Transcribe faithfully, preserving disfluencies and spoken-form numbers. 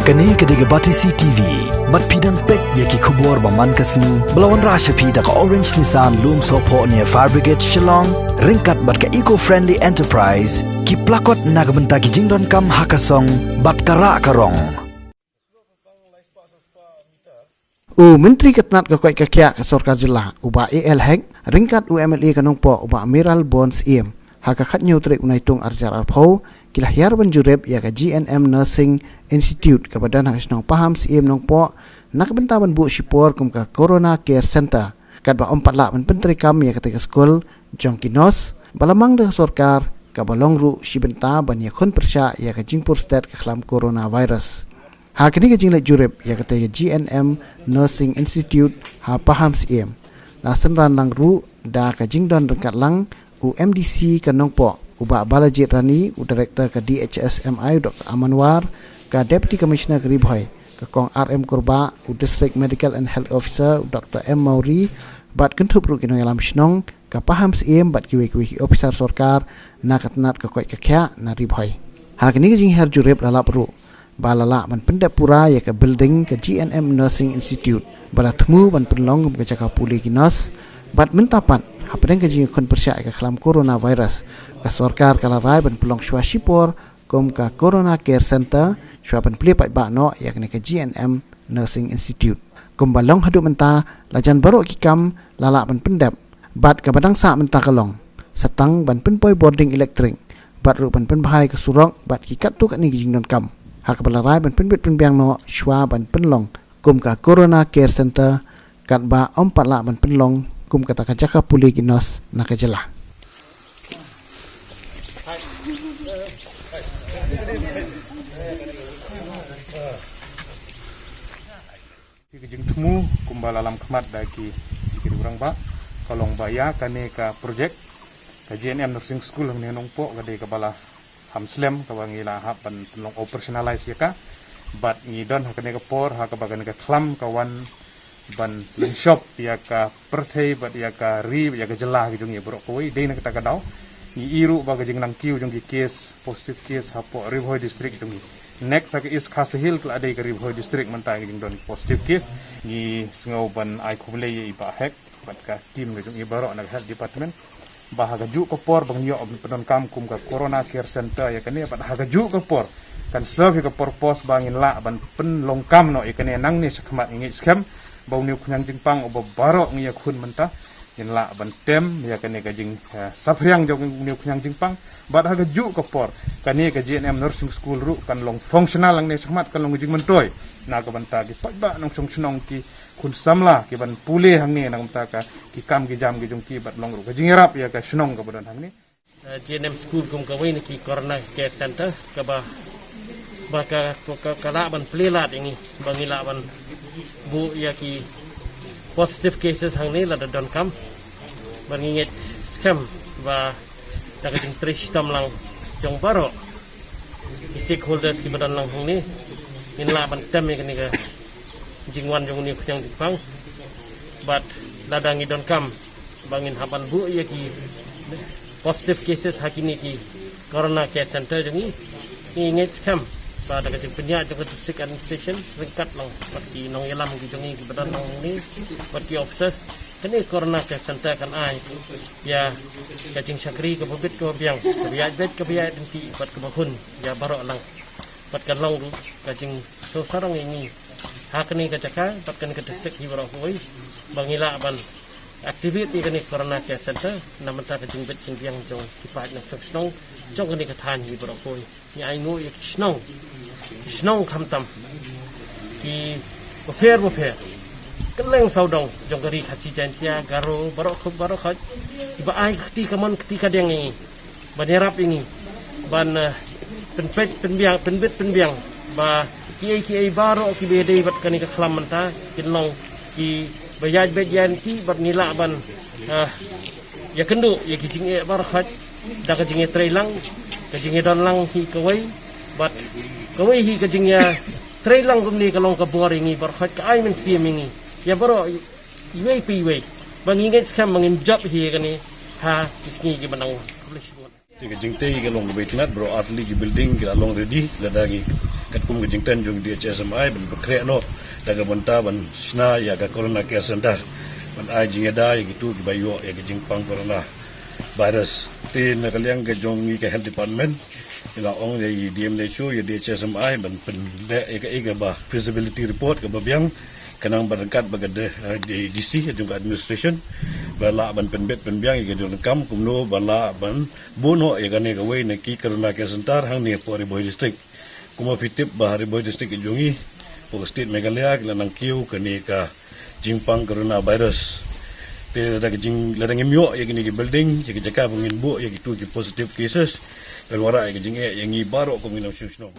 Kane ka dei ka Batesi T V. Bad phi dang peit ïa ki khubor ba man ka sngi ba la wanrah sha phi da ka Orange Nissan Lumsohphoh near Fire Brigade Shillong, ryngkat bad ka Eco Friendly Enterprise, ki plakot na ka bynta ki jingdonkam ha ka song bad ka rah ka rong. U Myntri ka tnat ka koit ka khiah ka sorkar jylla, u Bah A L Hek, ryngkat u M L A ka Nongpoh, u Bah Mayralborn Syiem, ha ka khathynñiew tarik u Naitung arhajar arphew, ki la hiar ban jurip ïa ka G N M Nursing Institute kaba don ha ka shnong Paham Syiem Nongpoh, na ka bynta ban buh shipor kum ka Corona Care Center, katba ym pat lah ban pyntreikam ïa katei ka skul jong ki nurse ba la mang da ka sorkar, kaba long ruh shi bynta ban ïakhun pyrshah ïa ka jingpur stet ka khlam coronavirus. Ha kane ka jingleit jurip ïa katei ka G N M Nursing Institute ha Paham Syiem, la synran lang ruh da ka jingdon ryngkat lang u M D C ka Nongpoh, u Bah Balajied Rani, u Director ka D H S M I, u Doctor Aman War, ka Deputy Commissioner ka Ri Bhoi, ka Kong R M Kurbah, u District Medical and Health Officer, u Doctor M Mawrie, bad kynthup ruh ki nongïalam shnong ka Paham Syiem bad kiwei kiwei ki ophisar sorkar na ka tnat ka koit ka khiah na Ri Bhoi. Ha kane ka jinghiar jurip la lap ruh ba la lah ban pyndep pura ïa ka building ka G N M Nursing Institute, ba la thmu ban pynlong kum ka jaka pule ki nurse. Bad mynta pat, hapdeng ka jingïakhun pyrshah ïa ka khlam coronavirus, ka sorkar ka la rai ban pynlong shuwa shipor kum ka Corona Care Center, shuwa ban plie paidbah noh ïa kane ka G N M Nursing Institute. Kumba long haduh mynta, la jan baroh ki kam la lah ban pyndep, bad kaba dang sah mynta ka long sa tang ban pynpoi bording elektrik, bad ruh ban pynbha ïa ka surok bad ki katto katne ki jingdonkam, ha kaba la rai ban pynbit pynbiang noh shuwa ban pynlong kum ka Corona Care Center, katba ym pat lah ban pynlong kum kata ka jaka pule ki nurse na ka jylla. Ka jingthmu kumba la lam khmat da ki, ki rangbah, ka long ba ïa kane ka project ka G N M Nursing School hangne Nongpoh ka dei kaba la ham slem, kaba ngi la hap ban pynlong operationalize ïa ka. Bad ngi don ha kane ka por, ha kaba kane ka khlam ka wan ban lynshop ïa ka pyrthei bad ïa ka ri bad ïa ka jylla ka jong ngi baroh kawei. Dei na kata ka daw ngi i ruh ba ka jingnang kiew jong ki case, positive case hapoh Ri Bhoi District jong ngi, next ha ka East Khasi Hills ka la dei ka Ri Bhoi District mynta ka jingdon positive case. Ngi sngew ban ai khublei ïa i Bah Hek bad ka team ka jong i baroh na ka Health Department, ba ha kajuh ka por ba ngin ïoh pyndonkam kum ka Corona Care Center ïa kane, bad ha kajuh ka por kan serve ïa ka purpose ba ngin lah ban pynlong kam noh ïa kane nangne shakhmat. Ngi ngeit skhem ba une u khñiang jingpang uba baroh ngi ïakhun mynta, ngin lah ban tem ïa kane ka jing, eh, saphriang jong une u khñiang jingpang. Bad ha kajuh ka por kane ka G N M Nursing School ruh kan long functional nangne shakhmat, kan long ka jingmyntoi na ka bynta ki paidbah nongshong shnong, ki khun samla ki ban pule hangne na ka bynta ka ki kam ki jam ki jong ki, bad long ruh ka jingïarap ïa ka shnong kaba don hangne. Eh, G N M School kum kawei na ki Corona Care Center kaba, ba ka, ka, ka, ka lah ban plie lad ïa ngi ba ngi lah ban buh ïa ki positive cases hangne lada donkam. Bad ngi ngeit skhem ba da ka jingtrei shitom lang jong baroh ki stakeholders kiba don lang hangne, ngin lah ban tem ïa kane ka jingwan jong une u khñiang jingpang. Bad lada ngi donkam ba ngin hap ban buh ïa ki positive cases ha kine ki Corona Care Center jong ngi, ngi ngeit skhem ba da ka jingpynïaid jong ka District Administration ryngkat lang bad ki nongïalam ki jong ngi kiba don lang hangne bad ki officers, kane ka Corona Care Center kan ai ïa ka jingshakri kaba bit kaba biang, kaba ïaid beit kaba ïaid lynti bad kaba hun ïa baroh lang. Bad kan long ruh ka jingsngew sarong ïa ngi ha kane ka jaka bad kane ka district hi baroh kawei ba ngi lah ban activate ïa kane ka Corona Care Center na ka bynta ka jingbit jingbiang jong ki paid nongshong shnong jong kane ka thaiñ hi baroh kawei. Ngi ainguh ïa ki shnong, ki shnong khamtam ki bapher bapher, kylleng sawdong jong ka Ri Khasi Jaiñtia, Garo, baroh khuid baroh khuid, kiba ai ka kti kamon kti kadiang ïa ngi, ban ïarap ïa ngi, ban, eh, pynpeit pynbiang, pynbit pynbiang ba kiei kiei baroh kiba ïadei bad kane ka khlam mynta kin long kiba ïaid beit ïaid lynti bad ngi lah ban, eh, ïakynduh ïa ki jingeh baroh khuid da ka jingïatreilang, ka jingïadon lang hi kawei bad kawei hi ka jingïatreilang kumne ka long ka bor ïa ngi baroh khuid, ka ai mynsiem ïa ngi ïa baroh iwei pa iwei ba ngi ngeit skhem ba ngin jop hi ïa kane ha ki sngi kiban nang wan. Khublei shibun. Te ka jingtei ka long kaba itynnad, baroh artylli ki building ki la long ready, lada ngi katkum ka jingkren jong D H S M I ban pynkhreh noh da ka bynta ban shna ïa ka Corona Care Center ban ai jingïada ïa kitu kiba ïoh ïa ka jingpang corona virus. Te na ka liang ka jong ngi ka Health Department, ngi la ong ïa i D M H O, ïa D H S M I ban pynleh ïa ka, ïa kaba feasibility report kaba biang, khnang ba ryngkat bad ka D-, eh, D-, D C jong ka administration, ba lah ban pynbit pynbiang ïa ka jingdonkam kumno ba lah ban buh noh ïa kane kawei na ki Corona Care Center hangne hapoh Ri Bhoi District. Kumba phi tip ba ha Ri Bhoi District ka jong ngi, hapoh ka state Meghalaya, ki la nang kiew kane ka jingpang corona virus. Te lada ka jing, lada ngim ïoh ïa kine ki building, ïa ki jaka ba ngin buh ïa kitu ki positive cases, kan wanrah ïa ka jingeh ïa ngi baroh kum ki nongshong shnong.